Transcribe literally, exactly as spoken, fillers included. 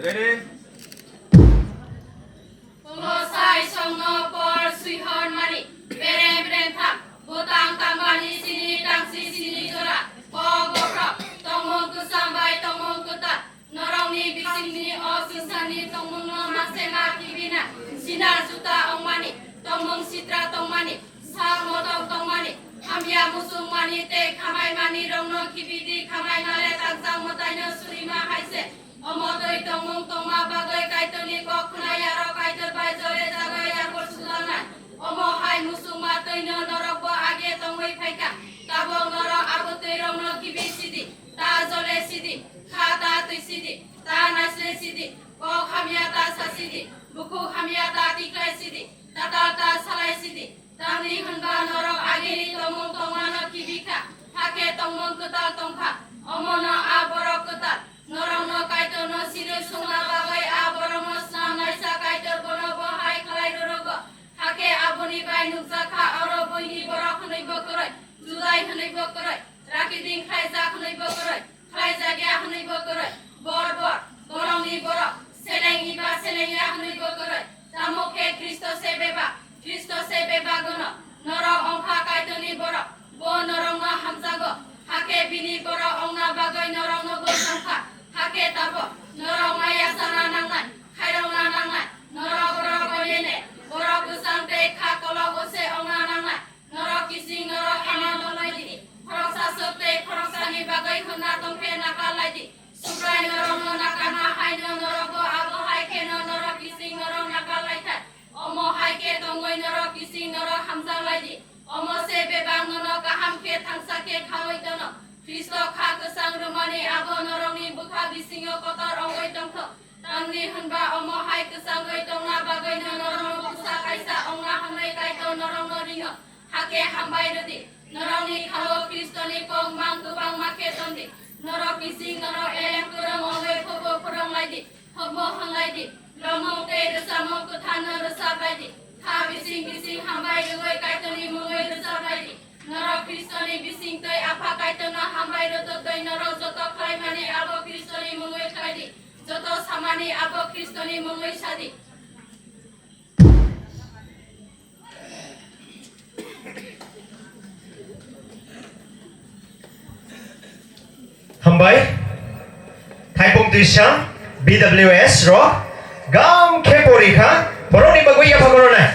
Ready? Kolosai songno por suihor mani, berem berem tham, botang tambani sini tangsi sini jora, kok bokrok, tongmung kwcham bai tongmung kwtal, norokni bisingni o swngcharni tongmungno mase ma kibina, sinar juta ongmani, tongmung sitra tongmani, sak motok tongmani, hamya musung mani tei khamai mani rokno kibidi, khamai male tangjak mwtaino surima hai se. Omo twi tongmung tongma bagwi Kaitorni kok khwnai aro Kaitor bai jole jagwi yakol sujaknai. Omo hai musukma twino norokbo age tongwi phaikha. Tabok norok abo twirokno kibi sidi, ta jole sidi, kha ta twi sidi, ta naisle sidi, kok hamya ta sa sidi, bukhuk hamya ta tikhlai sidi, tatal ta salai sidi. Tamni hwnba norok agini tongmung tongmano kibi kha, hakhe tongmung kwtal tong kha. Omono a borok kwtal, norokno Kaitorno sirwi songna bagwi a borokno snam naisa Kaitor bono bo hai khlai rwrwgo. Hakhe aboni bai nukjak kha, oro buini borok hwnwibo kwrwi, Judai hwnwibo kwrwi, rakiding khlaijak hwnwibo kwrwi, khlaijakya hwnwibo kwrwi, bor bor, borokni borok, seleng iba selengya hwnwibo kwrwi, tamo khe Khristo se bebak, Khristo se bebak gono, norok ongkha Kaitorni borok, bo norokno hamjago, hakhe bini borok ongna bagwi norokno bo songkha, hakhe tabok norok maya sana nangnai, khairokna nangnai, norok borok oinene, borok bwsang tei kha kolok o se ongna nangnai. Norok kising norok hama nolai di. Khoroksa sok tei khoroksani bagwi hwnna tongkhe nakar lai di. Subrai norokno nakarma haino norokbo abo hai kheno norok kising norok nakar lai thai. Omo hai khe tongwi norok kising norok hamjak lai di. Omo se bebak nono kaham khe thangsa khe khaui tono. Khristo kha kwchang rwmani abo norokni bwkha bisingo kotor ongwi tongthok. Tamni hwnba omo hai kwchangwi tongna bagwino norokno bwsa kaisa ongna hwnwi Kaitor norokno ringo. Hakhe hambai rwdi. Norokni khalo Khristoni kok mang kwbangma khe tondi. Norok kising norok elem kwrwng wngwi phobo phwrwng lai di, hokmo hwn lai di, romong tei rwchapmung kwtharno rwchap lai di. Kha bising bising hambai rwui Kaitorni mungwi rwchap lai di. Norok Khristoni bising tei Apha Kaitorno hambai rwtwk tei norok joto khlaimani abo Khristoni mungwi khlai di. Joto samani abo Khristoni mungwi sa di. Hambai. Thaipung Twisang, B W S rok gam khe pori kha, borokni bagwi yapha goroknai.